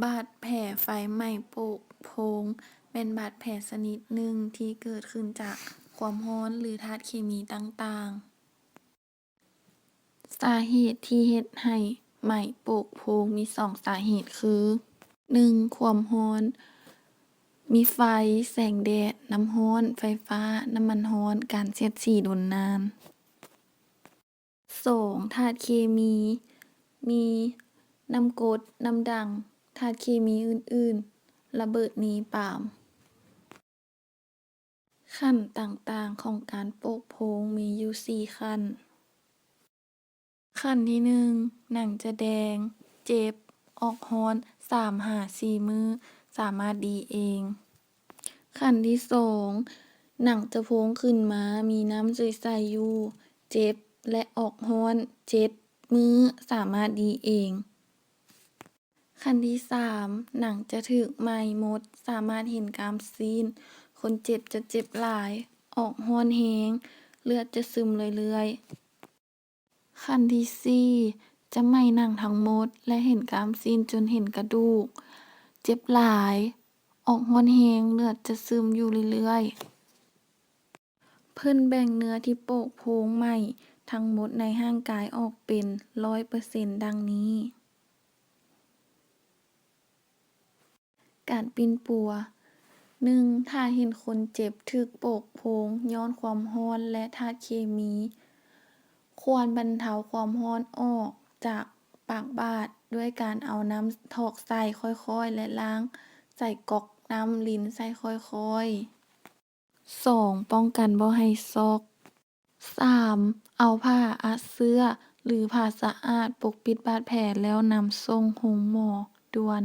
ບາດແຜໄຟໄໝ້ໂປກໂພງ ແມ່ນບາດແຜຊະນິດໜຶ່ງທີ່ເກີດຂຶ້ນຈາກຄວາມຮ້ອນ ຫຼື ທາດເຄມີຕ່າງໆ. ສາເຫດທີ່ເຮັດໃຫ້ໄໝ້ໂປກໂພງມີສອງສາເຫດຄື ໜຶ່ງ ຄວາມຮ້ອນ, ມີໄຟ, ແສງແດດ, ນ້ຳຮ້ອນ, ໄຟຟ້າ, ນ້ຳມັນຮ້ອນ, ການສຽດສີດົນນານ. ສອງ ທາດເຄມີ, ມີນ້ຳກົດ, ນ້ຳດັງ, ທາດເຄມີອື່ນໆ, ລະເບີດເນປາມ. ຂັ້ນຕ່າງໆຂອງການໂປກໂພງມີຢູ່ສີ່ຂັ້ນ. ຂັ້ນທີໜຶ່ງ ໜັງຈະແດງ, ເຈັບ, ອອກຮ້ອນ ສາມຫາສີ່ມື້ ສາມາດດີເອງ. ຂັ້ນທີສອງ ໜັງຈະໂພງຂຶ້ນມາ ມີນ້ຳໃສໆຢູ່, ເຈັບ ແລະ ອອກຮ້ອນ ເຈັດມື້ ສາມາດດີເອງ. ຂັ້ນທີສາມ ໜັງຈະຖືກໄໝ້ໝົດ ສາມາດເຫັນກ້າມຊີ້ນ, ຄົນເຈັບຈະເຈັບຫຼາຍ, ອອກຮ້ອນແຮງ, ເລືອດຈະຊຶມເລື້ອຍໆ. ຂັ້ນທີສີ່ ຈະໄໝ້ໜັງທັງໝົດ ແລະ ເຫັນກ້າມຊີ້ນຈົນເຫັນກະດູກ, ເຈັບຫຼາຍ, ອອກຮ້ອນແຮງ, ເລືອດຈະຊຶມຢູ່ເລື້ອຍໆ. ເພິ່ນແບ່ງເນື້ອທີ່ໂປກໂພງໄໝ້ທັງໝົດໃນຮ່າງກາຍອອກເປັນຮ້ອຍເປີເຊັນດັ່ງນີ້. ການປິ່ນປົວ. ໜຶ່ງ ຖ້າເຫັນຄົນເຈັບຖືກໂປກໂພງຍ້ອນຄວາມຮ້ອນ ແລະ ທາດເຄມີ, ຄວນບັນເທົາຄວາມຮ້ອນອອກຈາກປາກບາດດ້ວຍການເອົານ້ຳຖອກໃສ່ຄ່ອຍໆ ແລະ ລ້າງໃສ່ກັອກນ້ຳລິນໃສ່ຄ່ອຍໆ. ສອງ ປ້ອງກັນບໍ່ໃຫ້ຊອກ. ສາມ ເອົາຜ້າອັດເຊື້ອ ຫຼື ຜ້າສະອາດປົກປິດບາດແຜ ແລ້ວນຳສົ່ງໂຮງໝໍດ່ວນ.